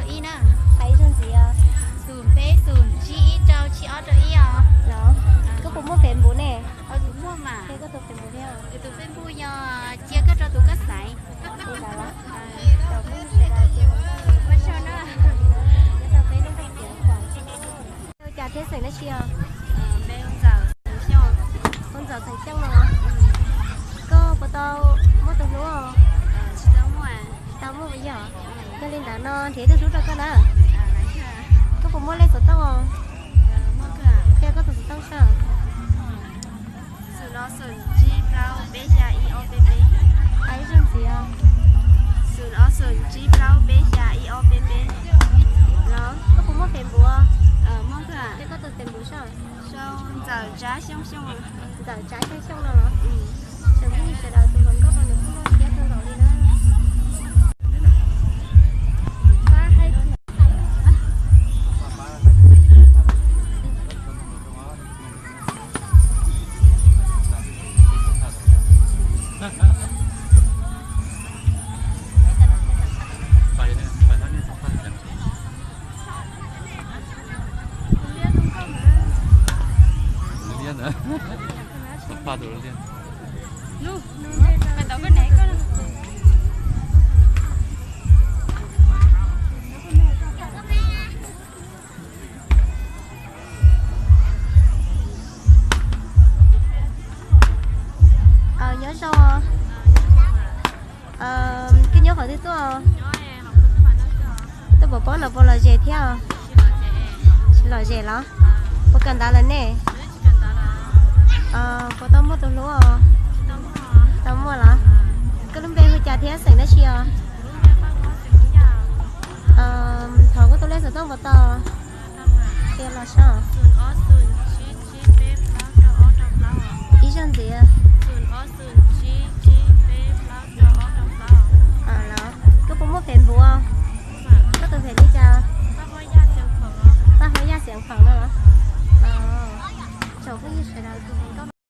Ib na. Hais ib zaug ntxiv os. Xoom peb xoom tsib ib rau tsib ob rau ib os. Los, koj puas muaj Facebook ne? Muaj mas. Koj tus Facebook thiab? Tus Facebook yog cia koj rau tus koj xaiv. Ua tsaug na. Ua cas thiab xeem dab tsi os? Ua Ntxawm Xeem Xyooj no los? Koj puas tau muaj tus hlub? Tsis tau muaj puas yog? Yog li ntawd no nrhiav tus hlub rau koj na. Koj puas muaj lej xov tooj os? Qhia koj tus xov tooj saib. Xoom ob xoom tsib plaub peb xya ib ob peb peb. Hais ib zaug ntxiv os. Xoom ob xoom tsib plaub peb xya ib ob peb peb. Los, koj puas muaj Facebook? Qhia koj tus Facebook saib. Sau Ntxawm Tsab Xyooj Xyooj. Ntxawm Tsab Xyooj Xyooj no los? Tsoom phooj ywg sawv daws tus hluas nkauj no nws kuj muaj thiab kawg nkaus li na. Liab ntawd. Paj tus liab. Nyob zoo. Koj nyob qhov twg tuaj? Tuaj pov pob no puas lom zem thiab? Tsis lom zem los? Puas kawm ntawv lawm ne? Puas tau muaj tus hlub os? Tau muaj los? Koj lub npe hu cas thiab xeem dab tsi os? Thov koj tus lej xov tooj puas tau? Qhia los saib. Ib zaug ntxiv. Los, koj puas muaj Facebook? Koj tus Facebook li cas? Paj Huab Yaj Xeem Khoom no los? Tsoom phooj ywg sawv daws tus